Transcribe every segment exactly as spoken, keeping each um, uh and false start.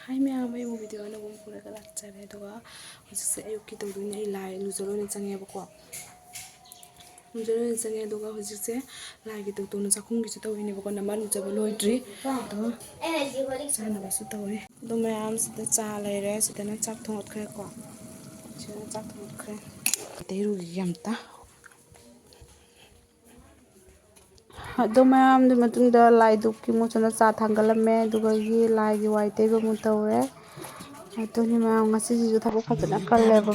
ꯑꯩ ꯃꯌꯥꯝ ꯑꯩ ꯑꯃꯨꯛ ꯚꯤꯗꯤꯑꯣ ꯑꯅꯧꯕ ꯑꯃ ꯄꯨꯔꯒ ꯂꯥꯛꯆꯔꯦ꯫ ꯑꯗꯨꯒ ꯍꯧꯖꯤꯛꯁꯦ ꯑꯌꯨꯛꯀꯤ ꯇꯧꯗꯣꯏꯅꯦ꯫ ꯑꯩ ꯂꯥꯏ ꯂꯨꯖꯔꯣꯏꯅ ꯆꯪꯉꯦꯕꯀꯣ꯫ ꯂꯨꯖꯔꯣꯏꯅ ꯆꯪꯉꯦ꯫ ꯑꯗꯨꯒ ꯍꯧꯖꯤꯛꯁꯦ ꯂꯥꯏꯒꯤ ꯇꯧꯗꯧꯅ ꯆꯥꯛꯈꯨꯝꯒꯤꯁꯨ ꯇꯧꯔꯤꯅꯦꯕꯀꯣ꯫ ꯅꯃ ꯂꯨꯖꯕ ꯂꯣꯏꯗ꯭ꯔꯤ꯫ ꯑꯗꯣ ꯆꯥꯅꯕꯁꯨ ꯇꯧꯔꯤ꯫ ꯑꯗꯣ ꯃꯌꯥꯝꯁꯤꯗ ꯆꯥ ꯂꯩꯔꯦ꯫ ꯁꯤꯗꯅ ꯆꯥꯛ ꯊꯣꯡꯒꯠꯈ꯭ꯔꯦꯀꯣ꯫ ꯁꯤꯗꯅ ꯆꯥꯛ ꯊꯣꯡꯒꯠꯈ꯭ꯔꯦ꯫ ꯇꯩꯔꯨꯈꯤꯒꯦ ꯑꯝꯇ꯫ ꯑꯗꯨ ꯃꯌꯥꯝꯗꯨ ꯃꯇꯨꯡꯗ ꯂꯥꯏ ꯙꯨꯞꯀꯤ ꯃꯨꯠꯁꯤꯅ ꯆꯥ ꯊꯥꯡꯒꯠꯂꯝꯃꯦ꯫ ꯑꯗꯨꯒ ꯂꯥꯏꯒꯤ ꯋꯥꯏ ꯇꯩꯕ ꯑꯃꯨꯛ ꯇꯧꯔꯦ꯫ ꯑꯗꯨꯅꯤ ꯃꯌꯥꯝ, ꯉꯁꯤꯁꯤꯁꯨ ꯊꯕꯛ ꯐꯖꯅ ꯀꯜꯂꯦꯕ꯫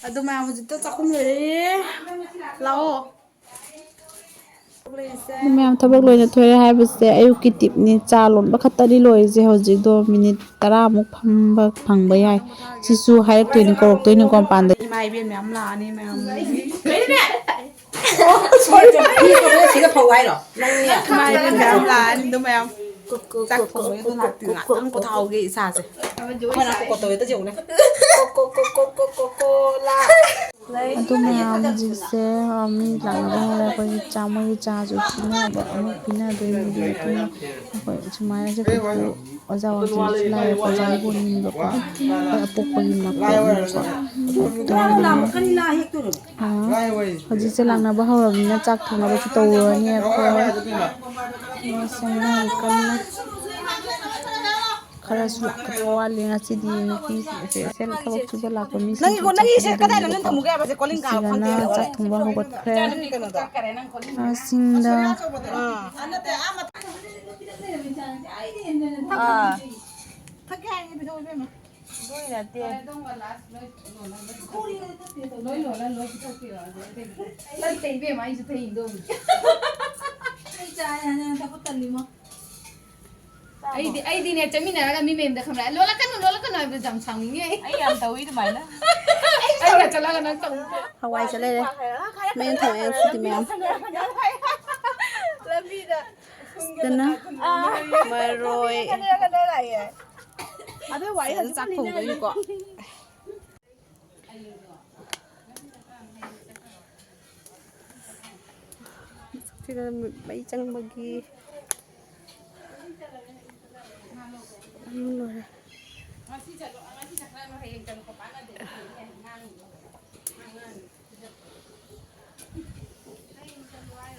ꯑꯗꯨ ꯃꯌꯥꯝ ꯍꯧꯖꯤꯛꯇ ꯆꯥꯛꯈꯨꯝ ꯂꯩꯔꯦ꯫ ꯂꯥꯛꯑꯣ꯫ ꯃꯌꯥꯝ ꯊꯕꯛ ꯂꯣꯏꯅ ꯊꯣꯛꯑꯦ ꯍꯥꯏꯕꯁꯦ ꯑꯌꯨꯛꯀꯤ ꯇꯤꯞꯅꯤ꯫ ꯆꯥ ꯂꯣꯟꯕ ꯈꯛꯇꯅꯤ ꯂꯣꯏꯔꯤꯁꯦ꯫ ꯍꯧꯖꯤꯛꯇꯣ ꯃꯤꯅꯤꯠ ꯇꯔꯥꯃꯨꯛ ꯐꯝꯕ ꯐꯪꯕ ꯌꯥꯏ꯫ ꯁꯤꯁꯨ ꯍꯥꯏꯔꯛꯇꯣꯏꯅꯤ, ꯀꯧꯔꯛꯇꯣꯏꯅꯤꯀꯣ ꯃꯄꯥꯟꯗ꯫ ꯏꯃꯥ ꯏꯕꯦꯟ ꯃꯌꯥꯝ ꯂꯥꯛꯑꯅꯤ ꯃꯌꯥꯝ꯫ ꯁꯤꯗ ꯐꯧ ꯍꯥꯏꯔꯣ? ꯅꯪꯅꯦ꯫ ꯏꯃꯥ ꯏꯕꯦꯟ ꯃꯌꯥꯝ ꯂꯥꯛꯑꯅꯤ ꯑꯗꯨ ꯃꯌꯥꯝ꯫ ꯆꯥꯛ ꯊꯣꯡꯕꯒꯤ ꯑꯗꯨ ꯂꯥꯛꯇ꯭ꯔꯤ꯫ ꯉꯥꯛꯇꯪ ꯄꯣꯊꯥꯍꯧꯒꯦ ꯏꯁꯥꯁꯦ꯫ ꯑꯩꯈꯣꯏꯅ ꯀꯣꯀꯣ ꯇꯧꯋꯦ ꯑꯝꯇ ꯌꯦꯡꯉꯨꯅꯦ꯫ ꯀꯣꯀꯣ, ꯀꯣꯀꯣ, ꯀꯣꯀꯣ, ꯀꯣꯂꯥ꯫ ꯑꯗꯨ ꯃꯌꯥꯝ ꯍꯧꯖꯤꯛꯁꯦ, ꯑ, ꯃꯤ ꯂꯥꯛꯅꯕ ꯍꯧꯔꯦ꯫ ꯑꯩꯈꯣꯏꯒꯤ ꯆꯥ, ꯃꯣꯏꯒꯤ ꯆꯥꯁꯨ ꯄꯤꯅꯕ, ꯑꯃꯨꯛ ꯄꯤꯅꯗꯣꯏꯅꯤ꯫ ꯑꯗꯨꯒꯤ ꯃꯇꯨꯡꯗ ꯑꯩꯈꯣꯏ ꯁꯨꯃꯥꯏꯅ ꯁꯦ ꯄꯨꯄꯨ ꯑꯣꯖꯥ ꯋꯥꯡꯈꯦꯝꯁꯨ ꯂꯥꯛꯑꯦ꯫ ꯑꯣꯖꯥ ꯏꯕꯣꯅꯤꯅꯦꯕꯀꯣ꯫ ꯑꯩꯈꯣꯏ ꯑꯄꯣꯛꯄꯒꯤ ꯃꯄꯣꯛꯅꯦꯕꯀꯣ꯫ ꯑꯗꯣ, ꯑ, ꯍꯧꯖꯤꯛꯁꯦ ꯂꯥꯛꯅꯕ ꯍꯧꯔꯕꯅꯤꯅ ꯆꯥꯛ ꯊꯣꯡꯅꯕꯁꯨ ꯇꯧꯔꯨꯔꯅꯤ ꯑꯩꯈꯣꯏ꯫ ꯃꯣꯏꯁꯦ ꯃꯣꯏ ꯀꯟꯅ ꯈꯔꯁꯨ ꯂꯥꯛꯀꯗꯕ ꯋꯥꯠꯂꯤ꯫ ꯉꯁꯤꯗꯤ ꯅꯨꯄꯤꯁꯤꯡꯁꯦ ꯊꯕꯛ ꯁꯨꯕ ꯂꯥꯛꯄ ꯃꯤꯁꯤꯡꯁꯦ ꯅꯪꯒꯤꯁꯦ ꯀꯗꯥꯏꯗ ꯅꯪ ꯊꯝꯃꯨꯒꯦ ꯍꯥꯏꯕꯁꯦ? ꯀꯣꯂꯤꯡ ꯀꯥ ꯁꯤꯗꯅ ꯈꯪꯗꯦ꯫ ꯆꯥꯛ ꯊꯣꯡꯕ ꯍꯧꯒꯠꯈ꯭ꯔꯦ꯫ ꯀꯩꯅꯣꯗꯣ꯫ ꯑ, ꯁꯤꯡꯗ꯫ ꯑꯥ꯫ ꯑꯥ꯫ ꯊꯛꯀꯦ ꯍꯥꯏꯔꯗꯤ ꯄꯤꯊꯛꯑꯣ ꯏꯕꯦꯝꯃ꯫ ꯑꯗꯨꯏ ꯅꯠꯇꯦ꯫ ꯂꯣꯏ ꯂꯣꯜꯂ ꯂꯣꯏ ꯄꯤꯊꯣꯛꯄꯤꯔꯣ꯫ ꯑꯗꯨ ꯑꯩ ꯇꯩ ꯏꯕꯦꯝꯃ, ꯑꯩꯁꯨ ꯇꯩꯗꯧꯅꯤ꯫ ꯑꯩ ꯆꯥ ꯍꯥꯟꯅ ꯊꯛꯄ ꯇꯜꯂꯤꯃꯣ꯫ ꯑꯩꯗꯤ, ꯑꯩꯗꯤꯅꯦ, ꯆꯠꯃꯤꯟꯅꯔꯒ ꯃꯤ ꯃꯌꯨꯝꯗ ꯈꯪꯕ꯭ꯔꯥ? "ꯂꯣꯜꯂꯛꯀꯅꯨ, ꯂꯣꯜꯂꯛꯀꯅꯨ" ꯍꯥꯏꯕꯗꯣ ꯌꯥꯝ ꯁꯥꯎꯅꯤꯡꯉꯦ ꯑꯩ꯫ ꯑꯩ ꯌꯥꯝ ꯇꯧꯏ ꯑꯗꯨꯃꯥꯏꯅ꯫ ꯑꯩꯅ ꯆꯠꯂꯒ ꯅꯪ ꯇꯧꯕ꯫ ꯍꯋꯥꯏ ꯆꯠ ꯂꯩꯔꯦ꯫ ꯃꯌꯥꯝ ꯊꯝꯃꯛꯑꯦ ꯁꯤꯗꯤ ꯃꯌꯥꯝ꯫ ꯂꯝꯕꯤꯗ꯫ ꯁꯤꯗꯅ ꯃꯔꯣꯏ꯫ ꯑꯗꯨ ꯋꯥꯔꯤ ꯁꯤꯗ ꯍꯧꯖꯤꯛ ꯆꯥꯛ ꯊꯣꯡꯗꯣꯏꯅꯤꯀꯣ꯫ ꯁꯤꯗ ꯃꯩ ꯆꯪꯕꯒꯤ ꯂꯣꯏꯔꯦ꯫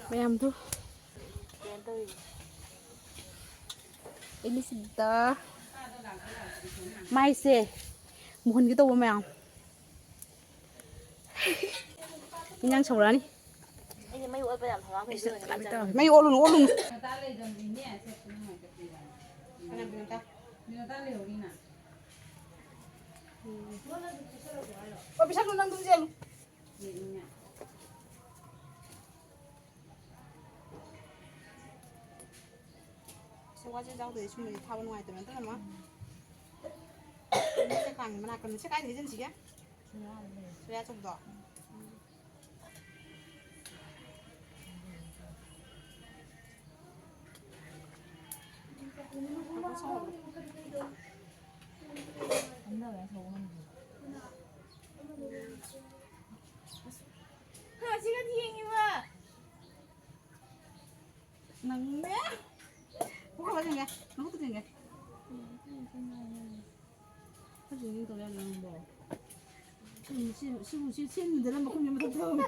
ꯃꯌꯥꯝꯗꯨ ꯑꯩꯅ ꯁꯤꯗ ꯃꯥꯏꯁꯦ ꯃꯨꯍꯟꯒꯦ ꯇꯧꯕ ꯃꯌꯥꯝ꯫ ꯏꯟꯖꯥꯡ ꯁꯧꯔꯛꯑꯅꯤ꯫ ꯑꯩꯗꯤ ꯃꯩ ꯑꯣꯠꯄ ꯌꯥꯝ ꯍꯔꯥꯎ꯫ ꯑꯩꯁꯨ ꯂꯥꯛꯀꯦ ꯇꯧꯔꯦ꯫ ꯃꯩ ꯑꯣꯠꯂꯨꯅꯨ, ꯑꯣꯠꯂꯨꯅꯨ꯫ ꯀꯅꯥ ꯕꯤꯅꯣꯇꯥ? ꯕꯤꯅꯣꯇꯥ ꯂꯩꯍꯧꯔꯤꯅ꯫ ꯎꯝ꯫ ꯑꯣ, ꯄꯤꯁꯛꯇꯣ ꯅꯪ ꯑꯗꯨꯝ ꯆꯦꯜꯂꯨ꯫ ꯁꯦ ꯋꯥꯖꯦ ꯌꯥꯎꯗ꯭ꯔꯗꯤ ꯁꯨꯝꯕꯁꯦ ꯊꯥꯕ ꯅꯨꯡꯉꯥꯏꯇꯕ ꯅꯠꯇ꯭ꯔ ꯃꯥ? ꯁꯦ ꯀꯥꯡꯒꯤ ꯃꯅꯥꯛꯇ ꯁꯦ ꯀꯥꯏꯗ ꯍꯩꯖꯤꯟꯁꯤꯒꯦ? ꯁꯣꯌꯥ ꯆꯧꯗꯣ? ꯍꯥ, ꯁꯤꯒ ꯊꯦꯡꯉꯤꯕ꯫ ꯅꯪꯅꯦ? ꯄꯨꯈꯠꯂ ꯊꯦꯡꯒꯦ꯫ ꯅꯈꯨꯠꯇ ꯊꯦꯡꯒꯦ꯫ ꯈꯨꯠꯁꯨ ꯌꯦꯡ ꯇꯧ ꯌꯥꯗ꯭ꯔꯣ ꯅꯪꯕꯣ? ꯁꯤ, ꯁꯤ, ꯁꯤꯕꯨ ꯁꯤ ꯁꯦꯝꯃꯤꯗꯅ ꯃꯈꯨꯝꯁꯦ ꯃꯊꯛ ꯊꯝꯃꯤ꯫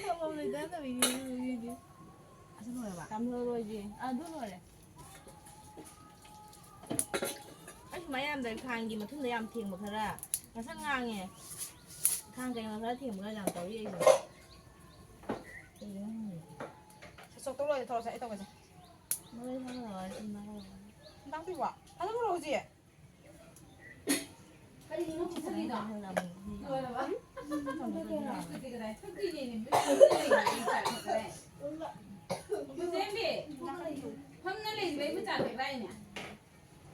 ꯊꯝꯐꯝ ꯂꯩꯇꯗꯅ ꯇꯧꯔꯤꯅꯦ ꯅꯪꯒꯤꯗꯤ꯫ ꯑꯁꯤ ꯂꯣꯏꯔꯕ? ꯌꯥꯝ ꯂꯣꯏꯔꯣꯏꯁꯦ꯫ ꯑꯗꯨ ꯂꯣꯏꯔꯦ꯫ ꯑꯩ ꯁꯨꯃꯥꯏꯅ ꯌꯥꯝꯗ꯭ꯔꯦ, ꯈꯥꯡꯒꯤ ꯃꯊꯨꯝꯗ ꯌꯥꯝ ꯊꯦꯡꯕ ꯈꯔ꯫ ꯉꯁꯪ ꯉꯥꯡꯉꯦ꯫ ꯈꯥꯡ ꯀꯩꯅꯣ ꯈꯔ ꯊꯦꯡꯕ ꯈꯔ ꯌꯥꯝ ꯇꯧꯏ ꯑꯩꯁꯨ꯫ ꯀꯩꯒꯤꯅꯣ ꯈꯪꯗꯦ꯫ ꯁꯤ ꯆꯣꯛꯇꯧ ꯂꯣꯏꯔꯦ, ꯊꯧꯔꯁꯦ, ꯑꯩ ꯇꯧꯒꯦꯁꯦ꯫ ꯃꯔꯣꯏ ꯊꯥꯗꯔꯛꯑꯣ, ꯑꯩ ꯊꯨꯝ ꯊꯥꯗꯔꯛꯑꯣ꯫ ꯍꯤꯗꯥꯛ ꯄꯤꯕ? ꯊꯥꯗꯔꯛꯑꯣ ꯍꯧꯖꯤꯛ꯫ ꯂꯣꯏꯔꯕ? ꯀꯗꯥꯏ ꯊꯛꯇꯣꯏꯅꯦ? ꯃꯨꯁꯦꯝꯕꯤ, ꯐꯝꯅ ꯂꯩꯕ ꯏꯕ ꯆꯥ ꯊꯛ ꯂꯥꯛꯏꯅꯦ꯫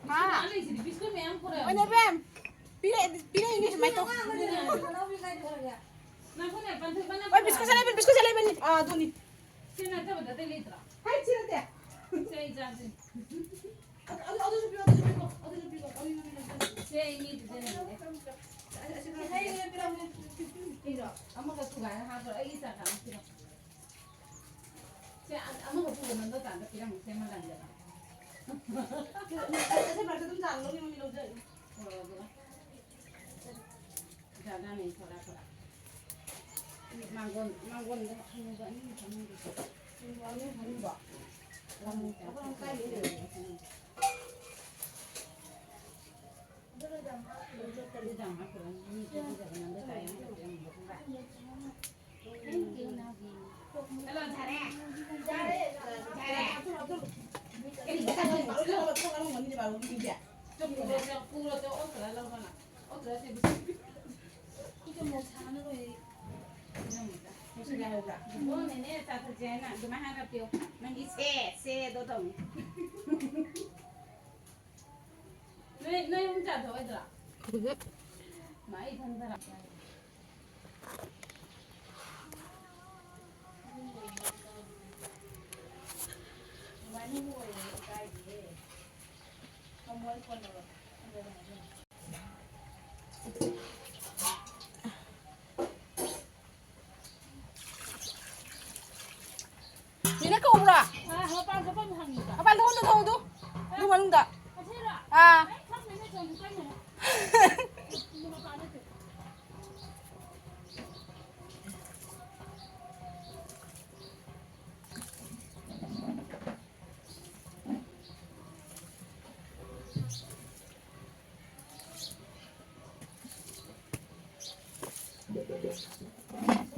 ꯍꯥ? ꯕꯤꯁꯀꯨꯠ ꯂꯩꯁꯤꯗꯤ, ꯕꯤꯁꯀꯨꯠ ꯃꯌꯥꯝ ꯄꯨꯔꯛꯑꯦ꯫ ꯑꯣꯏꯅ ꯏꯕꯦꯝ, ꯄꯤꯔꯛꯑꯦ, ꯄꯤꯔꯛꯏꯅꯦ ꯁꯨꯃꯥꯏꯅ ꯇꯧ꯫ ꯉꯥꯏꯈꯣꯅꯦ, ꯄꯟꯊꯣꯏꯕꯅ ꯍꯣꯏ, ꯕꯤꯁꯀꯨꯠ ꯁꯦ ꯂꯩꯕꯅꯤ, ꯕꯤꯁꯀꯨꯠ ꯁꯦ ꯂꯩꯕꯅꯤ꯫ ꯑꯥ, ꯑꯗꯨꯅꯤ꯫ ꯁꯤ ꯅꯠꯇꯕꯗ ꯑꯇꯩ ꯂꯩꯇ꯭ꯔꯣ? ꯍꯥꯏ, ꯁꯤ ꯅꯠꯇꯦ꯫ ꯁꯦ, ꯑꯩ ꯆꯥꯁꯤ꯫ ꯑꯗꯨ, ꯑꯗꯨ, ꯑꯗꯨꯁꯨ ꯄꯤꯔꯛꯑꯣ, ꯑꯗꯨꯁꯨ ꯄꯤꯔꯛꯑꯣ, ꯑꯗꯨꯁꯨ ꯄꯤꯔꯛꯑꯣ, ꯑꯗꯨꯁꯨ ꯄꯤꯔꯛꯑꯣ꯫ ꯁꯦ, ꯑꯩ ꯃꯤꯗꯨꯗ ꯂꯩꯔꯦ꯫ ꯑꯁꯤ, ꯑꯁꯤ ꯄꯤꯔꯛꯑꯣ꯫ ꯄꯤꯔꯛꯑꯣ꯫ ꯑꯃꯒ ꯊꯨꯒꯥꯏꯔ ꯍꯥꯞꯄ꯭ꯔꯣ? ꯑꯩꯒꯤ ꯆꯥ ꯈꯔ ꯑꯃ ꯄꯤꯔꯛꯑꯣ꯫ ꯁꯦ, ꯑ-, ꯑꯃꯒ ꯄꯨꯔꯣ, ꯅꯪꯗꯣ ꯇꯥꯟꯗ ꯄꯤꯔꯝꯃꯨ, ꯁꯦ, ꯑꯃ ꯂꯪꯖꯔꯣ꯫ ꯑꯁꯤ ꯃꯔꯛꯇ ꯑꯗꯨꯝ ꯆꯥ ꯂꯧꯅꯤꯡ ꯂꯧꯅꯤꯡ ꯂꯧꯖꯔꯣ꯫ ꯄꯨꯔꯛꯑꯣ, ꯑꯗꯨꯒ꯫ ꯆꯥ ꯆꯥꯅꯤ, ꯊꯣꯔꯥ, ꯊꯣꯔꯥ꯫ ꯃꯥꯡꯒꯣꯟ, ꯃꯥꯡꯒꯣꯟꯗ ꯍꯅꯨꯕ ꯑꯅꯤ ꯐꯝꯃꯤ꯫ ꯍꯅꯨꯕ ꯑꯅꯤ ꯐꯝꯃꯤꯕꯣ? ꯂꯝ ꯑꯩꯈꯣꯏ ꯂꯩꯀꯥꯏꯗ ꯂꯩꯔꯦ꯫ ꯍꯜꯂꯣ, ꯁꯥꯔꯦ꯫ ꯁꯥꯔꯦ꯫ ꯁꯥꯔꯦ꯫ ꯀꯔꯤ ꯆꯥꯗꯣꯏꯅꯣ? ꯆꯠꯂꯣ꯫ ꯄꯨꯔꯣ, ꯆꯠꯂꯣ, ꯄꯨꯔꯣ, ꯆꯠꯂꯣ, ꯑꯣꯛꯇ꯭ꯔ ꯂꯧꯔꯣ ꯅꯪ꯫ ꯑꯣꯛꯇ꯭ꯔ ꯁꯦ꯫ ꯁꯤꯁꯨ ꯃꯣꯔꯣꯛ ꯁꯥꯅꯕ ꯑꯣꯏ꯫ ꯃꯣꯔꯣꯛ ꯁꯥꯅꯕ꯫ ꯅꯦꯅꯦ ꯆꯥ ꯊꯛꯁꯦ ꯍꯥꯏꯅ ꯑꯗꯨꯃꯥꯏꯅ ꯍꯥꯏꯔꯒ ꯄꯤꯌꯣ꯫ ꯅꯪꯒꯤ ꯁꯦ, ꯁꯦꯗꯣ ꯇꯧꯅꯤ꯫ ꯅꯣꯏ, ꯅꯣꯏ ꯑꯍꯨꯝ ꯆꯥ ꯊꯛꯑꯣꯏꯗ꯭ꯔꯣ? ꯈꯪꯗꯦ꯫ ꯃꯥ ꯑꯩ ꯏꯊꯟ ꯆꯥꯔ꯫ ꯅꯦꯅꯦ ꯀꯧꯕ꯭ꯔꯥ? ꯑꯥ, ꯃꯄꯥꯟ ꯊꯣꯛꯐꯝ ꯍꯪꯉꯤꯕ꯫ ꯃꯄꯥꯟ ꯊꯣꯛꯐꯝꯗ ꯊꯣꯛꯑꯣ ꯑꯗꯨ꯫ ꯑꯗꯨ ꯃꯅꯨꯡꯗ꯫ ꯑꯁꯤꯔꯣ? ꯑꯥ꯫ ꯑꯩ ꯈꯪꯗꯦꯅꯦ, ꯆꯣꯡꯁꯨ ꯆꯪꯉꯦ꯫ ꯃꯄꯥꯟ ꯅꯠꯇꯦ꯫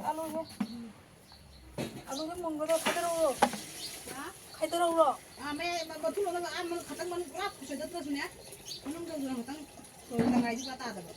ꯑꯂꯨꯁꯦ, ꯑꯂꯨꯁꯦ ꯃꯨꯟꯒꯗꯧꯔꯦ, ꯈꯥꯏꯗꯔꯛꯎꯔꯣ? ꯍꯥ? ꯈꯥꯏꯗꯔꯛꯎꯔꯣ? ꯑꯥ, ꯃꯌꯥꯏ ꯃ-, ꯃꯊꯨꯞ ꯂꯧꯅꯕ ꯑꯥ ꯃꯅꯨꯡ ꯈꯇꯪ ꯃꯅꯨꯡ ꯄꯨꯔꯥ ꯈꯨꯠꯁꯣꯏꯗꯠꯇ꯭ꯔꯁꯨꯅꯦ, ꯃꯅꯨꯡ ꯆꯪꯗꯅ ꯈꯇꯪ ꯁꯣꯏꯕ ꯇꯉꯥꯏꯁꯨ ꯄꯨꯔꯥ ꯇꯥꯗꯕ꯫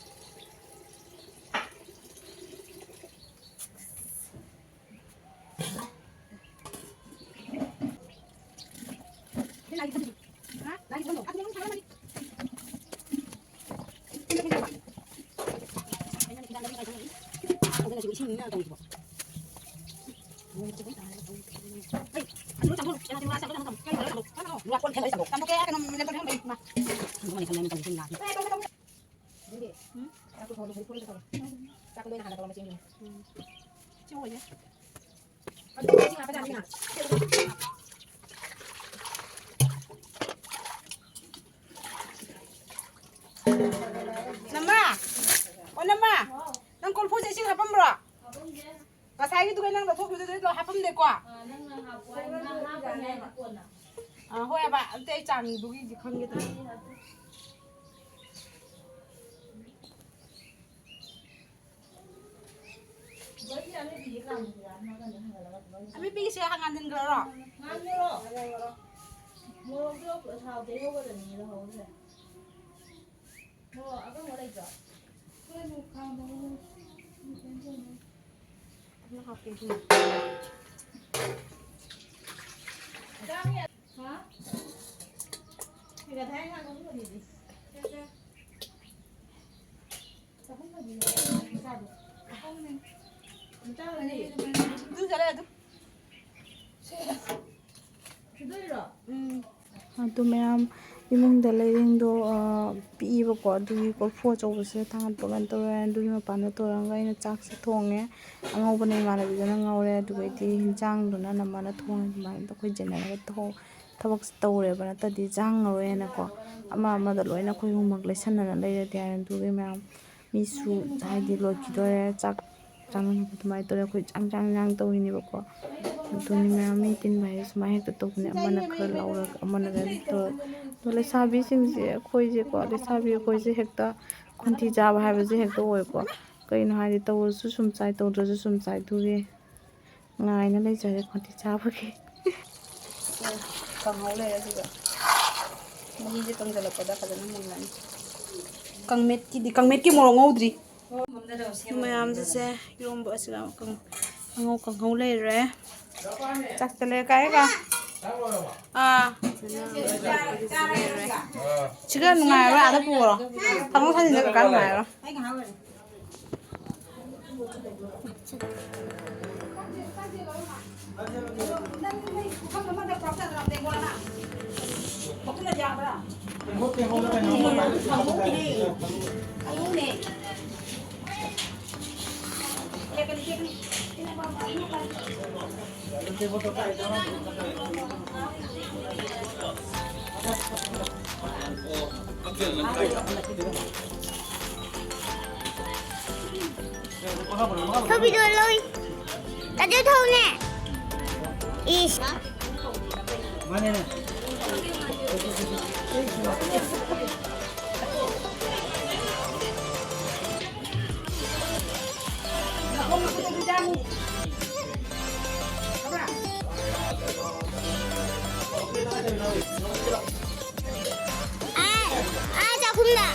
ꯅꯃꯥ! ꯑꯣ, ꯅꯃꯥ! ꯅꯪ ꯀꯣꯔꯐꯨꯁꯦ ꯏꯁꯤꯡ ꯍꯥꯞꯄꯝꯕ꯭ꯔꯣ? ꯉꯁꯥꯏꯒꯤꯗꯨꯒ ꯅꯪ ꯂꯧꯊꯣꯛꯈꯤꯕꯗꯨꯗ ꯂꯣꯏ ꯍꯥꯞꯄꯝꯗꯦꯀꯣ? ꯑꯥ, ꯍꯣꯏ ꯍꯥꯏꯕ, ꯑꯝꯇ ꯑꯩ ꯆꯥꯡꯗꯨꯒꯤꯗꯤ ꯈꯪꯒꯦ ꯇꯧꯕ꯫ ꯑꯃꯦꯠꯄꯤꯁꯦ ꯍꯥꯟ ꯉꯥꯟꯁꯤꯟꯈ꯭ꯔꯔꯣ? ꯃꯣꯔꯣꯛꯇꯣ ꯊꯥꯎꯗꯩ ꯉꯧꯒꯗꯕꯅꯤ ꯂꯧꯍꯧꯔꯤꯁꯦ꯫ ꯃꯣꯔꯣꯛ ꯑꯀꯪꯕ ꯂꯩꯇ꯭ꯔꯣ? ꯍꯥꯞꯀꯦ ꯑꯗꯨ꯫ ꯍꯥ? ꯀꯩꯀꯥ ꯊꯥꯏ ꯉꯥ ꯊꯣꯡꯕ ꯊꯣꯡꯉꯤꯗꯤ? ꯆꯥꯛꯈꯨꯝꯗꯗꯤ ꯃꯆꯥꯗꯣ꯫ ꯃꯆꯥꯗꯨꯗꯤ? ꯑꯗꯨ ꯆꯠꯂꯦ ꯑꯗꯨ꯫ ꯁꯨꯗꯣꯏꯔꯣ? ꯎꯝ꯫ ꯑꯗꯨ ꯃꯌꯥꯝ ꯏꯃꯨꯡꯗ ꯂꯩꯔꯤꯡꯗꯣ, ꯑ, ꯄꯤꯛꯏꯕꯀꯣ, ꯑꯗꯨꯒꯤ ꯀꯣꯔꯐꯨ ꯑꯆꯧꯕꯁꯤꯗ ꯊꯥꯡꯒꯠꯄ ꯀꯩꯅꯣ ꯇꯧꯔꯦ꯫ ꯑꯗꯨꯒꯤ ꯃꯄꯥꯟꯗ ꯇꯧꯔꯒ ꯑꯩꯅ ꯆꯥꯛꯁꯦ ꯊꯣꯡꯉꯦ꯫ ꯑꯉꯧꯕꯅ ꯏꯃꯥꯟꯅꯕꯤꯗꯨꯅ ꯉꯧꯔꯦ, ꯑꯗꯨꯒꯩꯗꯤ ꯍꯤꯟꯖꯥꯡꯗꯨꯅ ꯅꯝꯃꯅ ꯊꯣꯡꯉꯦ꯫ ꯑꯗꯨꯃꯥꯏꯅ ꯑꯩꯈꯣꯏ ꯖꯦꯅꯦꯔꯦꯜꯒ ꯊꯣꯡ-, ꯊꯕꯛꯁꯦ ꯇꯧꯔꯦꯕ, ꯅꯠꯇ꯭ꯔꯗꯤ ꯆꯥꯡꯉꯔꯣꯏꯅꯀꯣ꯫ ꯑꯃ ꯑꯃꯗ ꯂꯣꯏꯅ ꯑꯩꯈꯣꯏ ꯑꯍꯨꯝꯃꯛ ꯂꯩꯁꯟꯅꯅ ꯂꯩꯔꯗꯤ ꯍꯥꯏꯔꯦ꯫ ꯑꯗꯨꯒꯤ ꯃꯌꯥꯝ ꯃꯤꯁꯨ ꯍꯥꯏꯗꯤ ꯂꯣꯏꯈꯤꯗꯣꯔꯦ꯫ ꯆꯥꯛ ꯆꯥꯅꯅꯕ ꯑꯗꯨꯃꯥꯏꯅ ꯇꯧꯔꯦ꯫ ꯑꯩꯈꯣꯏ ꯆꯥꯡ ꯆꯥꯡ ꯆꯥꯡ ꯇꯧꯔꯤꯅꯦꯕꯀꯣ꯫ ꯑꯗꯨꯅꯤ ꯃꯌꯥꯝ ꯃꯤ ꯇꯤꯟꯕ ꯍꯥꯏꯁꯦ ꯁꯨꯃꯥꯏꯅ ꯍꯦꯛꯇ ꯇꯧꯕꯅꯦ꯫ ꯑꯃꯅ ꯈꯔ ꯂꯧꯔꯒ ꯑꯃꯅ ꯀꯩꯅꯣ ꯇꯧꯔꯒ꯫ ꯑꯗꯣ ꯂꯩꯁꯥꯕꯤꯁꯤꯡꯁꯦ ꯑꯩꯈꯣꯏꯁꯦꯀꯣ, ꯂꯩꯁꯥꯕꯤ ꯑꯩꯈꯣꯏꯁꯦ ꯍꯦꯛꯇ ꯈꯣꯟꯊꯤ ꯆꯥꯕ ꯍꯥꯏꯕꯁꯦ ꯍꯦꯛꯇ ꯑꯣꯏꯀꯣ꯫ ꯀꯩꯅꯣ ꯍꯥꯏꯗꯤ ꯇꯧꯔꯁꯨ ꯁꯨꯝ ꯆꯥꯏ, ꯇꯧꯗ꯭ꯔꯁꯨ ꯁꯨꯝ ꯆꯥꯏ꯫ ꯑꯗꯨꯒꯤ ꯉꯥꯏꯅ ꯂꯩꯖꯔꯦ ꯈꯣꯟꯊꯤ ꯆꯥꯕꯒꯤ꯫ ꯀꯪꯍꯧ ꯂꯩꯔꯦ ꯑꯗꯨꯒ ꯃꯍꯤꯁꯦ ꯀꯪꯁꯤꯜꯂꯛꯄꯗ ꯐꯖꯅ ꯃꯨꯜꯂꯅꯤ꯫ ꯀꯪꯃꯦꯠꯀꯤꯗꯤ, ꯀꯪꯃꯦꯠꯀꯤ ꯃꯣꯔꯣꯛ ꯉꯧꯗ꯭ꯔꯤ꯫ ꯃꯌꯥꯝꯁꯦ ꯏꯔꯣꯝꯕ ꯑꯁꯤꯒ ꯀꯥꯡ-, ꯀꯥꯡꯉꯧ, ꯀꯥꯡꯍꯧ ꯂꯩꯔꯦ꯫ ꯆꯥꯛꯇ ꯂꯩꯔꯦ ꯀꯥꯏꯒ꯫ ꯑꯥ꯫ ꯁꯤꯒ ꯅꯨꯡꯉꯥꯏꯔꯣꯏ, ꯑꯥꯗ ꯄꯨꯔꯣ꯫ ꯊꯥꯡꯒꯣꯜ ꯊꯥꯡꯖꯤꯟꯗ ꯀꯀꯥ ꯅꯨꯡꯉꯥꯏꯔꯣꯏ꯫ ꯊꯧꯕꯤꯗꯣ ꯂꯧꯏ꯫ ꯑꯗꯨ ꯊꯧꯅꯦ꯫ ꯏꯁ꯫ ꯑꯥ, ꯑꯥ ꯆꯥꯛꯈꯨꯝꯗ꯫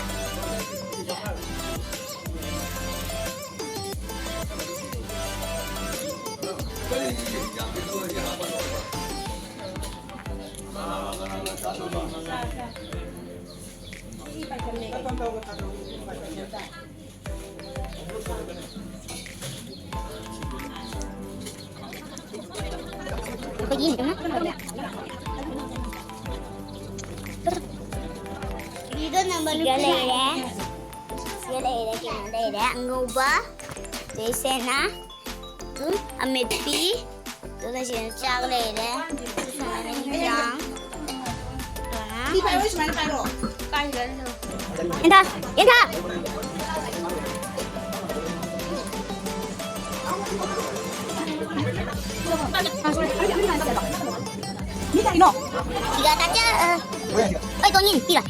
ꯁꯤꯒ ꯅꯝꯕꯔ ꯁꯤꯒ ꯂꯩꯔꯦ꯫ ꯁꯤꯒ ꯂꯩꯔꯦ, ꯀꯩꯅꯣ ꯂꯩꯔꯦ, ꯑꯉꯧꯕ, ꯑꯗꯩ ꯁꯦꯅꯥ, ꯑꯗꯨꯝ ꯑꯃꯦꯠꯄꯤ, ꯑꯗꯨꯒ ꯁꯤꯗ ꯆꯥꯛ ꯂꯩꯔꯦ꯫ ꯁꯨꯃꯥꯏꯅ ꯏꯟꯖꯥꯡ꯫ ꯁꯤ ꯄꯥꯏꯔꯣ, ꯁꯨꯃꯥꯏꯅ ꯄꯥꯏꯔꯣ꯫ ꯀꯥꯏꯗꯅꯣ? ꯌꯦꯟꯊꯥ, ꯌꯦꯟꯊꯥ꯫ ꯃꯤ ꯀꯔꯤꯅꯣ? ꯁꯤꯒ ꯇꯥꯛꯆ-, ꯑ, ꯑꯩ ꯇꯣꯅꯤ, ꯄꯤꯔꯣ꯫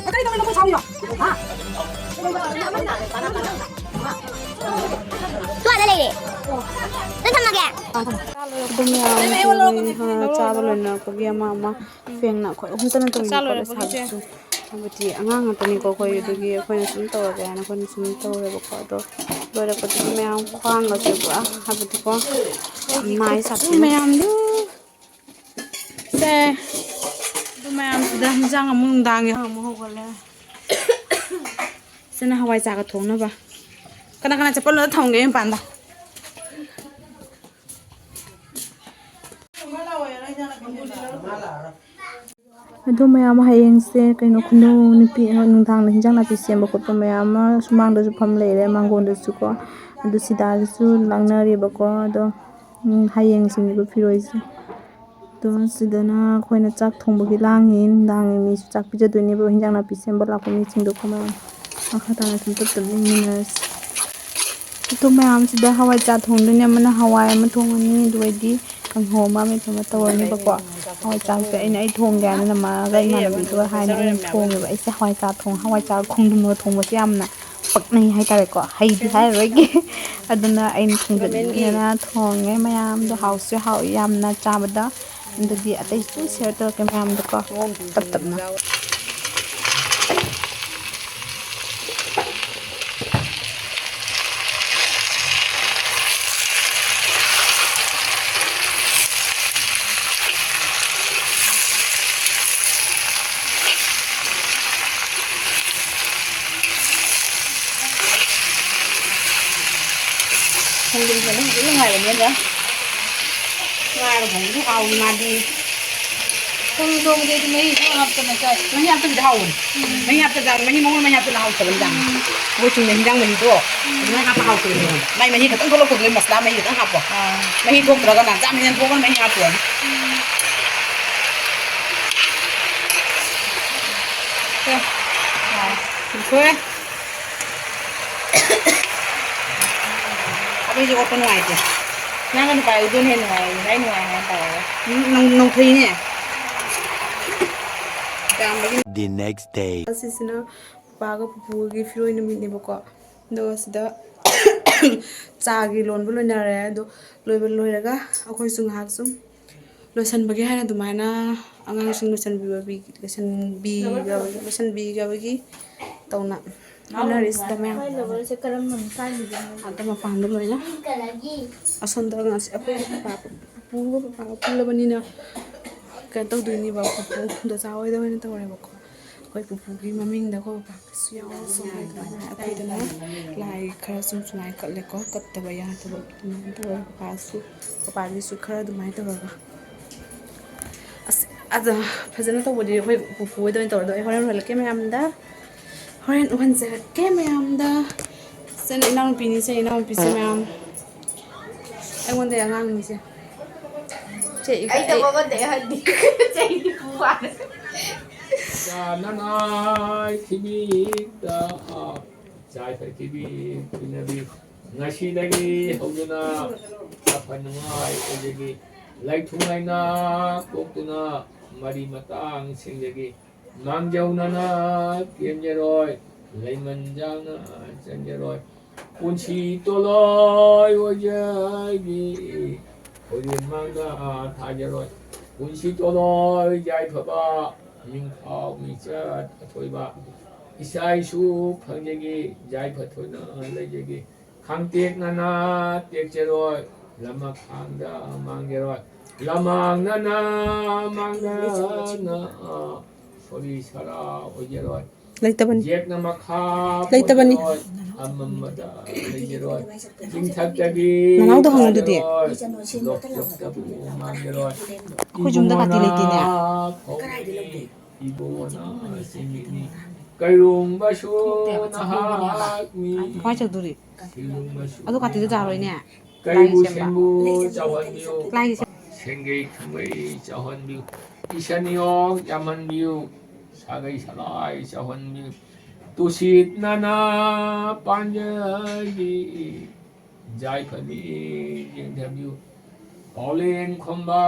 ꯀꯔꯤ ꯇꯧꯔꯤꯅꯣ, ꯃꯣꯏ ꯁꯥꯎꯔꯤꯔꯣ? ꯍꯥ? ꯁ꯭ꯋꯥꯏꯗ ꯂꯩꯔꯦ꯫ ꯅꯪ ꯊꯝꯃꯒꯦ꯫ ꯑꯗꯨꯝ ꯃꯌꯥꯝꯁꯦ ꯑꯩꯈꯣꯏ, ꯑ, ꯆꯥꯕ ꯂꯣꯏꯅꯔꯛꯄꯒꯤ ꯑꯃ ꯑꯃ ꯐꯦꯡꯅ ꯑꯩꯈꯣꯏ ꯑꯍꯨꯝꯇꯅ ꯇꯧꯔꯤꯅꯤ ꯆꯥ ꯂꯣꯏꯔꯛꯄꯒꯤ ꯂꯩꯁꯥꯕꯤꯁꯨ꯫ ꯍꯥꯏꯕꯗꯤ ꯑꯉꯥꯡ ꯉꯥꯛꯇꯅꯤꯀꯣ ꯑꯩꯈꯣꯏ, ꯑꯗꯨꯒꯤ ꯑꯩꯈꯣꯏꯅ ꯁꯨꯝ ꯇꯧꯔꯒꯦ ꯍꯥꯏꯅ ꯑꯩꯈꯣꯏꯅ ꯁꯨꯝ ꯇꯧꯔꯦꯕꯀꯣ꯫ ꯑꯗꯣ ꯂꯣꯏꯔꯛꯄꯗꯗꯤ ꯃꯌꯥꯝ ꯈ꯭ꯋꯥꯡꯒꯁꯦ ꯄꯨꯔꯥ ꯍꯥꯏꯕꯗꯤꯀꯣ ꯌꯥꯝ ꯅꯥꯏ ꯁꯥꯊꯤꯅ꯫ ꯃꯌꯥꯝꯗꯨ ꯁꯦ, ꯑꯗꯨ ꯃꯌꯥꯝꯁꯤꯗ ꯍꯤꯟꯖꯥꯡ ꯑꯃꯨꯛ ꯅꯨꯡꯗꯥꯡꯒꯤ ꯑꯃꯨꯛ ꯍꯧꯒꯠꯂꯦ꯫ ꯁꯤꯅ ꯍꯋꯥꯏ ꯆꯥꯒ ꯊꯣꯡꯅꯕ꯫ ꯀꯅꯥ ꯀꯅꯥ ꯆꯠꯄꯅꯣ? ꯊꯝꯒꯦ ꯃꯄꯥꯟꯗ꯫ ꯑꯗꯨ ꯃꯌꯥꯝ ꯍꯌꯦꯡꯁꯦ ꯀꯩꯅꯣ, ꯈꯨꯅꯨ ꯅꯨꯄꯤ ꯅꯨꯡꯗꯥꯡꯗ ꯍꯤꯟꯖꯥꯡ ꯅꯥꯄꯤ ꯁꯦꯝꯕ ꯈꯣꯠꯄ ꯃꯌꯥꯝ ꯑꯃ ꯁꯨꯃꯥꯡꯗꯁꯨ ꯐꯝ ꯂꯩꯔꯦ, ꯃꯥꯡꯒꯣꯟꯗꯁꯨꯀꯣ꯫ ꯑꯗꯨ ꯁꯤꯗꯥꯒꯤꯁꯨ ꯂꯥꯡꯅꯔꯤꯕꯀꯣ꯫ ꯑꯗꯣ, ꯎꯝ, ꯍꯌꯦꯡ ꯁꯤꯡꯉꯤꯕ ꯐꯤꯔꯣꯏꯁꯦ꯫ ꯑꯗꯣ ꯁꯤꯗꯅ ꯑꯩꯈꯣꯏꯅ ꯆꯥꯛ ꯊꯣꯡꯕꯒꯤ ꯂꯥꯡꯉꯤ꯫ ꯅꯨꯡꯗꯥꯡꯒꯤ ꯃꯤꯁꯨ ꯆꯥꯛ ꯄꯤꯖꯗꯣꯏꯅꯦꯕ, ꯍꯤꯟꯖꯥꯡ ꯅꯥꯄꯤ ꯁꯦꯝꯕ ꯂꯥꯛꯄ ꯃꯤꯁꯤꯡꯗꯣ꯫ ꯀꯃꯥꯏꯅ ꯃꯈꯥ ꯇꯥꯅ ꯁꯨꯝ ꯇꯞ ꯇꯞꯅ ꯌꯦꯡꯃꯤꯟꯅꯔꯁꯤ꯫ ꯑꯗꯨ ꯃꯌꯥꯝꯁꯤꯗ ꯍꯋꯥꯏ ꯆꯥ ꯊꯣꯡꯗꯣꯏꯅꯦ꯫ ꯑꯃꯅ ꯍꯋꯥꯏ ꯑꯃ ꯊꯣꯡꯉꯅꯤ, ꯑꯗꯨꯒꯩꯗꯤ ꯀꯥꯡꯍꯧ ꯑꯃ, ꯑꯃꯦꯠꯄ ꯑꯃ ꯇꯧꯔꯅꯤꯕꯀꯣ꯫ ꯍꯋꯥꯏ ꯆꯥꯁꯦ ꯑꯩꯅ, ꯑꯩ ꯊꯣꯡꯒꯦ ꯍꯥꯏꯅ ꯅꯃꯥꯒ ꯏꯃꯥꯟꯅꯕꯤꯗꯨꯒ ꯍꯥꯏꯅ ꯑꯩꯅ ꯊꯣꯡꯉꯦꯕ꯫ ꯑꯩꯁꯦ ꯍꯋꯥꯏ ꯆꯥ ꯊꯣꯡ-, ꯍꯋꯥꯏ ꯆꯥ ꯈꯣꯡꯗ꯭ꯔꯨꯝꯒ ꯊꯣꯡꯕꯁꯦ ꯌꯥꯝꯅ ꯄꯛꯅꯩ ꯍꯥꯏꯇꯥꯔꯦꯀꯣ꯫ ꯍꯩꯗꯤ ꯍꯥꯏꯔꯔꯣꯏꯒꯦ꯫ ꯑꯗꯨꯅ ꯑꯩꯅ ꯊꯣꯡꯖꯅꯤꯡꯉꯦꯅ ꯊꯣꯡꯉꯦ꯫ ꯃꯌꯥꯝꯗꯣ ꯍꯥꯎꯁꯨ ꯍꯥꯎꯏ ꯌꯥꯝꯅ ꯆꯥꯕꯗ꯫ ꯑꯗꯨꯗꯤ ꯑꯇꯩꯁꯨ share ꯇꯧꯔꯛꯀꯦ ꯃꯌꯥꯝꯗꯀꯣ꯫ ꯇꯞ ꯇꯞꯅ꯫ ꯈꯣꯡꯗ꯭ꯔꯨꯝꯁꯦ ꯑꯗꯨꯝ ꯐꯖꯅ ꯉꯥꯏꯕꯅꯦ ꯑꯗ꯫ ꯉꯥꯏꯕ ꯊꯣꯡꯕꯗꯤ ꯍꯥꯎꯏ ꯃꯥꯗꯤ꯫ ꯈꯣꯡꯗ꯭ꯔꯨꯝ ꯊꯣꯡꯕꯗꯤ ꯑꯩꯗꯤ ꯃꯍꯤ ꯈꯔ ꯍꯥꯞꯇꯅ ꯆꯥꯏ꯫ ꯃꯍꯤ ꯍꯥꯞꯇꯕꯤꯗ ꯍꯥꯎꯕꯅꯦ꯫ ꯎꯝ꯫ ꯃꯍꯤ ꯍꯥꯞꯇ ꯆꯥꯕ, ꯃꯍꯤ ꯃꯉꯣꯟꯗ ꯃꯍꯤ ꯍꯥꯞꯇꯅ ꯍꯥꯎꯇꯕꯅꯤꯗ꯫ ꯎꯝ꯫ ꯑꯩꯈꯣꯏ ꯆꯨꯝꯅ ꯍꯤꯟꯖꯥꯡ ꯃꯍꯤꯗꯣ ꯎꯝ꯫ ꯑꯗꯨꯃꯥꯏꯅ ꯍꯥꯞꯄ ꯍꯥꯎꯇꯕꯅꯦ꯫ ꯃꯥꯏ ꯃꯍꯤ ꯈꯛꯇꯪ ꯊꯣꯛꯂꯛꯄꯗꯨꯗ ꯃꯁꯂꯥ ꯃꯍꯤ ꯈꯛꯇꯪ ꯍꯥꯞꯄꯣ꯫ ꯑꯥ꯫ ꯃꯍꯤ ꯊꯣꯛꯇ꯭ꯔꯒꯅ ꯆꯥꯝ ꯍꯦꯟ ꯊꯣꯛꯑꯒ ꯃꯍꯤ ꯍꯥꯞꯄꯣ꯫ ꯎꯝ꯫ ꯁꯦ꯫ ꯑꯥ꯫ ꯂꯣꯏꯔꯦ꯫ ꯑꯗꯨꯏꯁꯨ ꯑꯣꯠꯄ ꯅꯨꯡꯉꯥꯏꯇꯦ꯫ ꯅꯪꯒ ꯅꯨꯄꯥ ꯏꯕꯦꯟ ꯍꯦꯟꯅ ꯅꯨꯡꯉꯥꯏ, ꯉꯁꯥꯏ ꯅꯨꯡꯉꯥꯏ ꯍꯥꯏꯅ ꯇꯧꯔꯒ꯫ ꯎꯝ, ꯅꯧ-, ꯅꯧꯊꯣꯛꯏꯅꯦ꯫ ꯌꯥꯝꯕꯒꯤ꯫ The next day. ꯑꯁꯤꯁꯤꯅ ꯄꯄꯥꯒ ꯄꯨꯄꯨꯒꯤ ꯐꯤꯔꯣꯏ ꯅꯨꯃꯤꯠꯅꯦꯕꯀꯣ꯫ ꯑꯗꯨꯒ ꯁꯤꯗ ꯆꯥꯒꯤ ꯂꯣꯟꯕ ꯂꯣꯏꯅꯔꯦ꯫ ꯑꯗꯣ ꯂꯣꯏꯕ ꯂꯣꯏꯔꯒ ꯑꯩꯈꯣꯏꯁꯨ ꯉꯥꯏꯍꯥꯛ ꯁꯨꯝ ꯂꯣꯏꯁꯟꯕꯒꯤ ꯍꯥꯏꯅ ꯑꯗꯨꯃꯥꯏꯅ ꯑꯉꯥꯡꯁꯤꯡ ꯂꯣꯏꯁꯟꯕꯤꯕ-, ꯂꯣꯏꯁꯟꯕꯤ-, ꯂꯣꯏꯁꯟꯕꯤꯒꯕꯒꯤ ꯇꯧꯅ ꯍꯣꯠꯅꯔꯤꯁꯤꯗ ꯃꯌꯥꯝ꯫ ꯑꯗꯣ ꯃꯄꯥꯟꯗ ꯂꯣꯏꯅ ꯑꯁꯣꯝꯗ ꯉꯁꯤ ꯑꯩꯈꯣꯏ ꯄꯄꯥ, ꯄꯨꯄꯨꯒ ꯄꯄꯥꯒ ꯄꯨꯜꯂꯕꯅꯤꯅ ꯀꯩꯅꯣ ꯇꯧꯗꯣꯏꯅꯦꯕ, ꯄꯨꯄꯨ ꯗꯣꯆꯥ ꯍꯣꯏꯗ ꯑꯣꯏꯅ ꯇꯧꯔꯦꯕꯀꯣ꯫ ꯑꯩꯈꯣꯏ ꯄꯨꯄꯨꯒꯤ ꯃꯃꯤꯡꯗ ꯑꯩꯈꯣꯏ ꯄꯄꯥꯒꯁꯨ ꯌꯥꯎꯔ ꯁꯨꯃꯥꯏꯅ ꯑꯩꯈꯣꯏꯗꯅ ꯂꯥꯏ ꯈꯔ ꯁꯨꯝ ꯁꯨꯃꯥꯏꯅ ꯀꯠꯂꯦꯀꯣ, ꯀꯠꯇꯕ ꯌꯥꯗꯕ ꯑꯗꯨꯃꯥꯏꯅ ꯇꯧꯔꯒ ꯄꯄꯥꯁꯨ, ꯄꯄꯥꯒꯤꯁꯨ ꯈꯔ ꯑꯗꯨꯃꯥꯏꯅ ꯇꯧꯔꯒ꯫ ꯑꯁ, ꯑꯗ ꯐꯖꯅ ꯇꯧꯕꯗꯤ ꯑꯩꯈꯣꯏ ꯄꯨꯄꯨ ꯍꯣꯏꯗ ꯑꯣꯏꯅ ꯇꯧꯔꯦ꯫ ꯑꯗꯣ ꯑꯩ ꯍꯣꯔꯦꯟ ꯎꯍꯜꯂꯛꯀꯦ ꯃꯌꯥꯝꯗ, ꯍꯣꯔꯦꯟ ꯎꯍꯟꯖꯔꯛꯀꯦ ꯃꯌꯥꯝꯗ꯫ ꯁꯦ, ꯏꯅꯥꯎꯅꯨꯄꯤꯅꯤ, ꯁꯦ, ꯏꯅꯥꯎꯅꯨꯄꯤꯁꯦ ꯃꯌꯥꯝ꯫ ꯑꯩꯉꯣꯟꯗ ꯑꯉꯥꯡꯅꯤꯁꯦ꯫ ꯁꯦ, ꯑꯩ ꯑꯩ ꯇꯧꯕ ꯉꯝꯗꯦ, ꯑꯍꯟꯗꯤ꯫ ꯆꯍꯤ ꯅꯤꯐꯨ ꯐꯥꯔꯦ꯫ ꯆꯥꯅꯉꯥꯏ ꯊꯤꯕꯤꯗ ꯆꯥꯏ ꯄ꯭ꯔꯤꯊꯤꯕꯤ ꯊꯨꯡꯅꯕꯤ꯫ ꯉꯁꯤꯗꯒꯤ ꯍꯧꯗꯨꯅ ꯑꯐ ꯅꯨꯡꯉꯥꯏ ꯑꯣꯏꯖꯒꯤ꯫ ꯂꯩꯊꯨꯡ ꯂꯩꯅꯥ ꯀꯣꯛꯇꯨꯅ ꯃꯔꯤ ꯃꯇꯥꯡ ꯁꯦꯡꯖꯒꯤ꯫ ꯃꯥꯡꯖꯧꯅꯅ ꯀꯦꯟꯖꯔꯣꯏ, ꯂꯩꯃꯟ ꯖꯥꯡꯅ ꯆꯪꯖꯔꯣꯏ꯫ ꯄꯨꯟꯁꯤ ꯇꯣꯂꯣꯏ ꯑꯣꯏꯖꯒꯤ, ꯈꯣꯏꯔꯦꯟ ꯃꯥꯡꯗ ꯊꯥꯖꯔꯣꯏ꯫ ꯄꯨꯟꯁꯤ ꯇꯣꯂꯣꯏ ꯌꯥꯏꯐꯕ, ꯅꯤꯡꯊꯧ ꯃꯤꯡꯆꯠ ꯑꯊꯣꯏꯕ꯫ ꯏꯆꯥ ꯏꯁꯨ ꯐꯪꯖꯒꯤ, ꯌꯥꯏꯐ ꯊꯣꯏꯅ ꯂꯩꯖꯒꯤ꯫ ꯈꯥꯡꯇꯦꯛꯅꯅ ꯇꯦꯛꯆꯔꯣꯏ, ꯂꯃꯈꯥꯡꯗ ꯃꯥꯡꯖꯔꯣꯏ꯫ ꯂꯃꯥꯡꯅꯅ ꯃꯥꯡꯗꯅ ꯁꯣꯔꯤ ꯁꯔꯥ ꯑꯣꯏꯖꯔꯣꯏ꯫ ꯂꯩꯇꯕꯅꯤ꯫ ꯌꯦꯛꯅ ꯃꯈꯥ ꯂꯩꯇꯕꯅꯤ꯫ ꯄꯣꯟꯖꯔꯣꯏ, ꯑꯃꯝꯕꯗ ꯂꯩꯖꯔꯣꯏ꯫ ꯆꯤꯡꯊꯛꯇꯒꯤ ꯅꯅꯥꯎꯗ ꯍꯪꯉꯨꯗꯨꯗꯤ꯫ ꯊꯥꯖꯔꯣꯏ, ꯂꯣꯛꯆꯨꯞꯇꯕꯨ ꯃꯥꯡꯖꯔꯣꯏ꯫ ꯑꯩꯈꯣꯏ ꯌꯨꯝꯗ ꯀꯥꯇꯤ ꯂꯩꯇꯦꯅꯦ꯫ ꯏꯕꯣꯅ ꯐꯧꯅꯤ, ꯏꯕꯣꯅ ꯆꯤꯡꯃꯤꯅꯤ꯫ ꯀꯩꯔꯣꯡꯕꯁꯨ ꯅꯍꯥꯛꯅꯤ꯫ ꯀꯃꯥꯏ ꯇꯧꯗꯣꯔꯤ? ꯑꯗꯨ ꯀꯥꯇꯤꯗꯨ ꯇꯥꯔꯣꯏꯅꯦ꯫ ꯀꯩꯕꯨ ꯁꯦꯝꯕ꯫ ꯁꯦꯝꯕꯨ ꯆꯥꯎꯍꯟꯕꯤꯌꯨ꯫ ꯂꯥꯏꯒꯤ ꯁꯦꯝ-, ꯁꯦꯡꯒꯩ ꯈꯝꯕꯩ ꯆꯥꯎꯍꯟꯕꯤꯌꯨ꯫ ꯏꯁꯅꯤꯌꯣ ꯌꯥꯝꯍꯟꯕꯤꯌꯨ꯫ ꯁꯥꯒꯩ ꯁꯂꯥꯏ ꯆꯥꯎꯍꯟꯕꯤꯌꯨ꯫ ꯇꯨꯁꯤꯠ ꯅꯥꯅ ꯄꯥꯟꯖꯒꯤ ꯌꯥꯏꯐꯕꯤ ꯌꯦꯡꯊꯕꯤꯌꯨ꯫ ꯄꯥꯎꯂꯦꯟ ꯈꯣꯝꯕ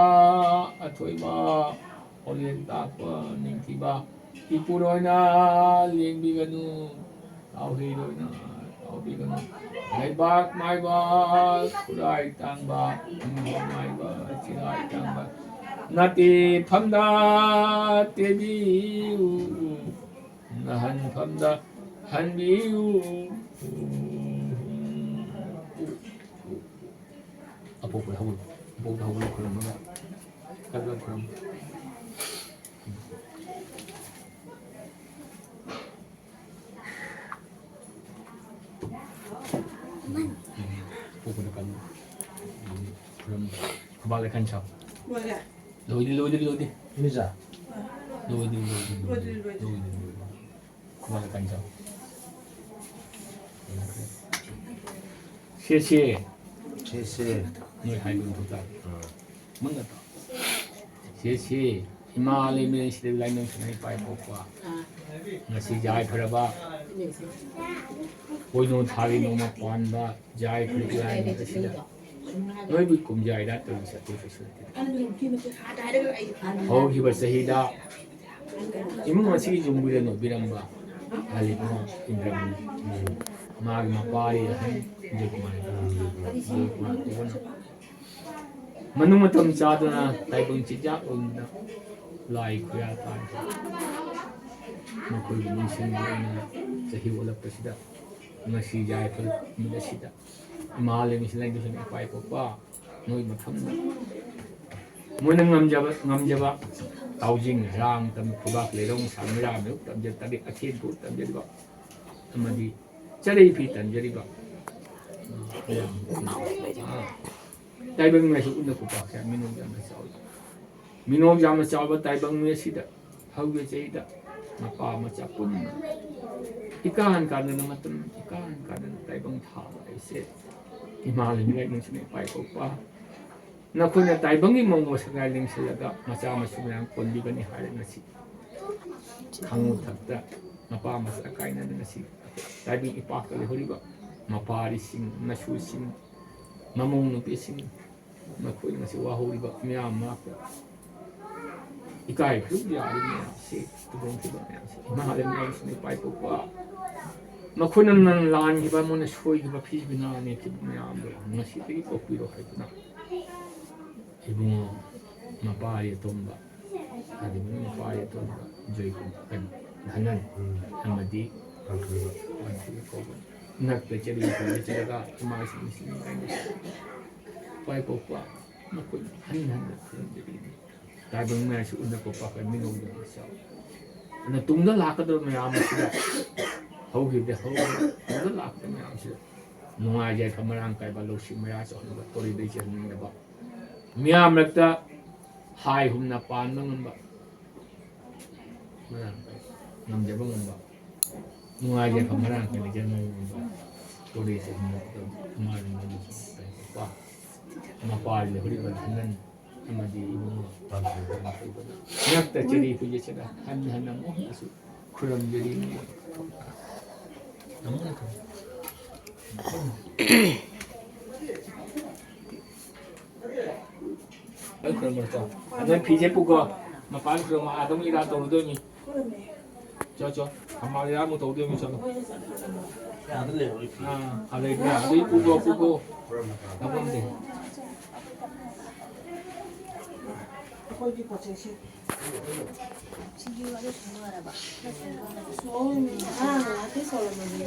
ꯑꯊꯣꯏꯕ, ꯄꯥꯎꯂꯦꯟ ꯇꯥꯛꯄ ꯅꯤꯡꯊꯤꯕ, ꯏꯄꯨꯔꯣꯏꯅ ꯂꯦꯡꯕꯤꯒꯅꯨ, ꯇꯥꯎꯍꯩꯔꯣꯏꯅ ꯇꯥꯎꯕꯤꯒꯅꯨ꯫ ꯂꯩꯕꯥꯛ ꯃꯥꯏꯕ, ꯈꯨꯔꯥꯏ ꯇꯥꯡꯕ, ꯃꯥꯏꯕ, ꯆꯤꯔꯥꯏ ꯇꯥꯡꯕ, ꯅꯥꯇꯦ ꯐꯝꯗ ꯇꯦꯕꯤꯌꯨ, ꯅꯍꯟ ꯐꯝꯗ ꯍꯟꯕꯤꯌꯨ꯫ ꯑꯄꯣꯛꯄꯗ ꯍꯧꯒꯠꯂꯣ, ꯑꯄꯣꯛꯄꯗ ꯍꯧꯒꯠꯂꯣ, ꯈꯨꯔꯨꯝꯃꯒ ꯈꯔ ꯈꯔ ꯈꯨꯔꯨꯝꯃꯨ꯫ ꯄꯣꯛꯄꯗ ꯀꯜꯂꯨ꯫ ꯈꯨꯔꯝ ꯈꯨꯕꯥꯛ ꯂꯩꯈꯥꯏ ꯁꯥꯎ꯫ ꯂꯣꯏꯔꯦ? ꯂꯣꯏꯗ꯭ꯔꯤ, ꯂꯣꯏꯗ꯭ꯔꯤ, ꯂꯣꯏꯗ꯭ꯔꯤ꯫ ꯏꯃꯤꯖꯥ? ꯂꯣꯏꯗ꯭ꯔꯤ, ꯂꯣꯏꯗ꯭ꯔꯤ, ꯂꯣꯏꯗ꯭ꯔꯤ, ꯂꯣꯏꯗ꯭ꯔꯤ, ꯂꯣꯏꯗ꯭ꯔꯤ꯫ ꯂꯣꯏꯗ꯭ꯔꯤ, ꯂꯣꯏꯗ꯭ꯔꯤ꯫ ꯈꯨꯕꯥꯛ ꯂꯩꯈꯥꯏ ꯁꯥꯎ꯫ ꯁꯦ, ꯁꯦ꯫ ꯁꯦ, ꯁꯦ꯫ ꯅꯣꯏ ꯍꯥꯏꯕ ꯃꯊꯧ ꯇꯥꯗꯦ꯫ ꯑꯥ꯫ ꯃꯨꯟꯅ ꯇꯥꯎ꯫ ꯁꯦ, ꯁꯦ꯫ ꯏꯃꯥ ꯂꯩꯃꯔꯦꯟ ꯁꯤꯗ ꯂꯥꯏꯅꯤꯡꯊꯧ ꯁꯅꯥ ꯏꯄꯥ ꯏꯄꯣꯛꯄ꯫ ꯉꯁꯤ ꯌꯥꯏꯐꯔꯕ ꯄꯣꯏꯅꯨ ꯊꯥꯒꯤ ꯅꯣꯡꯃ ꯄꯥꯟꯕ ꯌꯥꯏꯐꯔꯕ ꯂꯥꯏꯅꯤꯡꯊꯧ ꯑꯁꯤꯗ ꯅꯣꯏꯕꯨ ꯀꯨꯝꯖꯥꯏꯗ ꯇꯧꯔꯤꯁꯤ ꯑꯇꯩ ꯀꯩꯁꯨ ꯅꯠꯇꯦ꯫ ꯍꯧꯈꯤꯕ ꯆꯍꯤꯗ ꯏꯃꯨꯡ ꯑꯁꯤꯒꯤ ꯌꯨꯝꯕꯨꯗ ꯅꯣꯛꯄꯤꯔꯝꯕ ꯑꯍꯜ ꯏꯃꯥ ꯏꯟꯗ꯭ꯔꯃꯅꯤ, ꯃꯥꯒꯤ ꯃꯄꯥꯒꯤ ꯑꯍꯟ ꯖꯣꯏꯀꯨꯃꯥꯔ, ꯖꯣꯏꯀꯨꯃꯥꯔ ꯀꯧꯕꯅ ꯃꯅꯨꯡ ꯃꯇꯝ ꯆꯥꯗꯅ ꯇꯥꯏꯕꯪ ꯆꯤꯟꯖꯥꯛ ꯑꯣꯏꯅ ꯂꯥꯏ ꯈꯨꯌꯥ ꯇꯥꯏ꯫ ꯃꯈꯣꯏꯒꯤ ꯅꯤꯡꯁꯤꯡꯕ ꯑꯣꯏꯅ ꯆꯍꯤ ꯑꯣꯜꯂꯛꯄꯁꯤꯗ ꯉꯁꯤ ꯌꯥꯏꯐ ꯅꯨꯃꯤꯠ ꯑꯁꯤꯗ ꯏꯃꯥ ꯂꯩꯃꯁꯤ ꯂꯩꯗꯨꯁꯨ ꯏꯄꯥ ꯏꯄꯣꯛꯄ ꯃꯣꯏ ꯃꯐꯝꯗ ꯃꯣꯏꯅ ꯉꯝꯖꯕ, ꯉꯝꯖꯕ ꯇꯥꯎꯖꯤꯡ, ꯔꯥꯡ ꯇꯝ, ꯈꯨꯕꯥꯛ, ꯂꯩꯔꯧ, ꯃꯁꯥ, ꯃꯤꯔꯥ, ꯃꯤꯔꯨꯛ ꯇꯝꯖ-, ꯇꯔꯦꯠ, ꯑꯊꯦꯟ ꯈꯨꯠ ꯇꯝꯖꯔꯤꯕ ꯑꯃꯗꯤ ꯆꯔꯩ ꯐꯤ ꯇꯝꯖꯔꯤꯕ, ꯑ, ꯇꯥꯏꯕꯪ ꯃꯤꯑꯣꯏꯁꯨ ꯎꯠꯅ ꯈꯨꯄꯥꯛꯁꯦ ꯃꯤꯅꯣꯛ ꯌꯥꯝꯅ ꯆꯥꯎꯏ꯫ ꯃꯤꯅꯣꯛ ꯌꯥꯝꯅ ꯆꯥꯎꯕ ꯇꯥꯏꯕꯪ ꯃꯤ ꯑꯁꯤꯗ ꯍꯧꯈꯤꯕ ꯆꯍꯤꯗ ꯃꯄꯥ ꯃꯆꯥ ꯄꯨꯟꯅ ꯏꯀꯥ ꯍꯟ ꯀꯥꯟꯗꯅ ꯃꯇꯝ ꯏꯀꯥ ꯍꯟ ꯀꯥꯟꯗꯅ ꯇꯥꯏꯕꯪ ꯊꯥꯕ ꯍꯥꯏꯁꯦ ꯏꯃꯥ ꯂꯩꯃꯔꯦꯟ ꯅꯤꯡꯁꯤꯡꯅ ꯏꯄꯥ ꯏꯄꯣꯛꯄ ꯅꯈꯣꯏꯅ ꯇꯥꯏꯕꯪꯒꯤ ꯃꯑꯣꯡ ꯃꯁꯛ ꯂꯦꯡꯁꯤꯜꯂꯒ ꯃꯆꯥ ꯃꯁꯨ ꯃꯌꯥꯝ ꯀꯣꯟꯕꯤꯕꯅꯤ ꯍꯥꯏꯔꯦ ꯉꯁꯤ꯫ ꯈꯥꯡꯉꯕꯣꯛꯇ ꯃꯄꯥ ꯃꯆꯥ ꯀꯥꯏꯅꯗꯅ ꯉꯁꯤ ꯇꯥꯏꯕꯪ ꯏꯄꯥꯛꯇ ꯂꯩꯍꯧꯔꯤꯕ ꯃꯄꯥꯔꯤꯁꯤꯡ, ꯃꯁꯨꯁꯤꯡ, ꯃꯃꯧ ꯅꯨꯄꯤꯁꯤꯡ, ꯃꯈꯣꯏꯅ ꯉꯁꯤ ꯋꯥꯍꯧꯔꯤꯕ ꯃꯤꯌꯥꯝ ꯃꯔꯛꯇ ꯏꯀꯥꯏ ꯈꯨꯝꯅꯕ ꯌꯥꯔꯤꯕ ꯃꯌꯥꯝꯁꯤ, ꯈꯨꯗꯣꯡꯊꯤꯕ ꯃꯌꯥꯝꯁꯤ, ꯏꯃꯥ ꯂꯩꯃꯔꯦꯟꯁꯤꯡꯅ ꯏꯄꯥ ꯏꯄꯣꯛꯄ ꯃꯈꯣꯏꯅ ꯅꯪ ꯂꯥꯟꯈꯤꯕ, ꯃꯣꯏꯅ ꯁꯣꯏꯈꯤꯕ, ꯐꯤꯁꯕꯤꯅꯥ ꯅꯦꯛꯈꯤꯕ ꯃꯌꯥꯝꯗꯣ ꯉꯁꯤꯗꯒꯤ ꯀꯣꯛꯄꯤꯔꯣ ꯍꯥꯏꯗꯨꯅ, ꯏꯕꯨꯡꯉꯣ, ꯃꯄꯥ ꯑꯇꯣꯝꯕ, ꯑꯗꯨꯒ ꯃꯄꯥ ꯑꯇꯣꯝꯕ ꯖꯣꯏꯀꯨꯃꯥꯔ, ꯙꯅꯟ, ꯑꯃꯗꯤ ꯄꯥꯟꯊꯣꯏꯕ ꯀꯧꯕ ꯏꯅꯥꯛꯇ ꯆꯦꯜꯂꯤ ꯆꯦꯜꯂꯒ ꯏꯃꯥꯁꯤꯡꯁꯤ ꯅꯨꯡꯉꯥꯏꯅ ꯄꯥꯏ ꯄꯣꯛꯄ ꯃꯈꯣꯏ ꯍꯟ ꯍꯟꯅ ꯈꯨꯔꯨꯝꯖꯔꯤꯅꯤ꯫ ꯇꯥꯏꯕꯪ ꯃꯌꯥꯝꯁꯤ ꯎꯅ ꯀꯣꯛꯄ ꯑꯩꯈꯣꯏ ꯃꯤꯅꯧꯗꯅ ꯆꯥꯎ꯫ ꯑꯗꯨꯅ ꯇꯨꯡꯗ ꯂꯥꯛꯀꯗꯕ ꯃꯌꯥꯝ ꯑꯁꯤꯗ ꯍꯧꯈꯤꯕꯗ ꯍꯧꯈꯤꯕ ꯇꯨꯡꯗ ꯂꯥꯛꯀꯗꯕ ꯃꯌꯥꯝꯁꯤꯗ ꯅꯨꯡꯉꯥꯏ ꯌꯥꯏꯐ ꯃꯔꯥꯡ ꯀꯥꯏꯕ, ꯂꯧꯁꯤꯡ ꯃꯌꯥ ꯆꯥꯎꯍꯟꯕ, ꯇꯣꯔꯤꯗꯩ ꯆꯦꯟꯍꯟꯅꯤꯡꯗꯕ, ꯃꯤꯌꯥꯝ ꯃꯔꯛꯇ ꯍꯥꯏ ꯍꯨꯝꯅ ꯄꯥꯟꯕ ꯉꯝꯕ, ꯃꯔꯥꯡ ꯀꯥꯏ ꯉꯝꯖꯕ ꯉꯝꯕ, ꯅꯨꯡꯉꯥꯏ ꯌꯥꯏꯐ ꯃꯔꯥꯡ ꯀꯥꯏꯅ ꯂꯩꯖꯅꯕ ꯉꯝꯕ, ꯇꯣꯔꯤꯁꯦ ꯍꯨꯝꯅ ꯏꯃꯥ ꯂꯩꯃꯥ ꯂꯩꯁꯤꯡ ꯀꯣ ꯃꯄꯥ ꯂꯩꯍꯧꯔꯤꯕ ꯙꯅꯟ ꯑꯃꯗꯤ ꯏꯕꯨꯡꯉꯣ ꯄꯥꯟꯊꯣꯏꯕꯅ ꯉꯛꯇ ꯆꯦꯔꯤ ꯐꯤꯖꯦꯠ ꯁꯦꯠꯂ ꯍꯟ ꯍꯟꯅ ꯑꯃꯨꯛ ꯍꯟꯅꯁꯨ ꯈꯨꯔꯨꯝꯖꯔꯤ꯫ ꯑꯃꯨꯛ ꯍꯟꯅ ꯈꯨꯔꯨꯝ-, ꯑꯩ ꯈꯨꯔꯨꯝꯕ꯭ꯔꯣ? ꯆꯣ꯫ ꯅꯣꯏ ꯐꯤꯁꯦ ꯄꯨꯀꯣ꯫ ꯃꯄꯥꯟ ꯈꯨꯔꯨꯝꯃꯣ꯫ ꯑꯥꯗ ꯑꯃꯨꯛ ꯏꯔꯥꯡ ꯇꯧꯔꯨꯗꯣꯏꯅꯤ꯫ ꯆꯣ, ꯆꯣ꯫ ꯃꯃꯥꯡ ꯏꯔꯥꯡ ꯑꯃꯨꯛ ꯇꯧꯗꯣꯏꯅꯤ꯫ ꯆꯠꯂꯣ꯫ ꯑꯥ, ꯑꯗꯩ, ꯑꯗꯩ ꯄꯨꯀꯣ, ꯄꯨꯀꯣ꯫ ꯂꯧꯐꯝꯗꯤ꯫ ꯑꯩꯈꯣꯏꯒꯤ ꯄꯣꯠ ꯆꯩꯁꯦ꯫ ꯁꯤꯒꯤ ꯋꯥꯔꯤ ꯁꯥꯟꯅꯔꯕ? ꯑꯥ, ꯉꯥꯏꯍꯥꯛꯇꯤ ꯁꯥꯟꯅꯔꯝꯃꯅꯤ꯫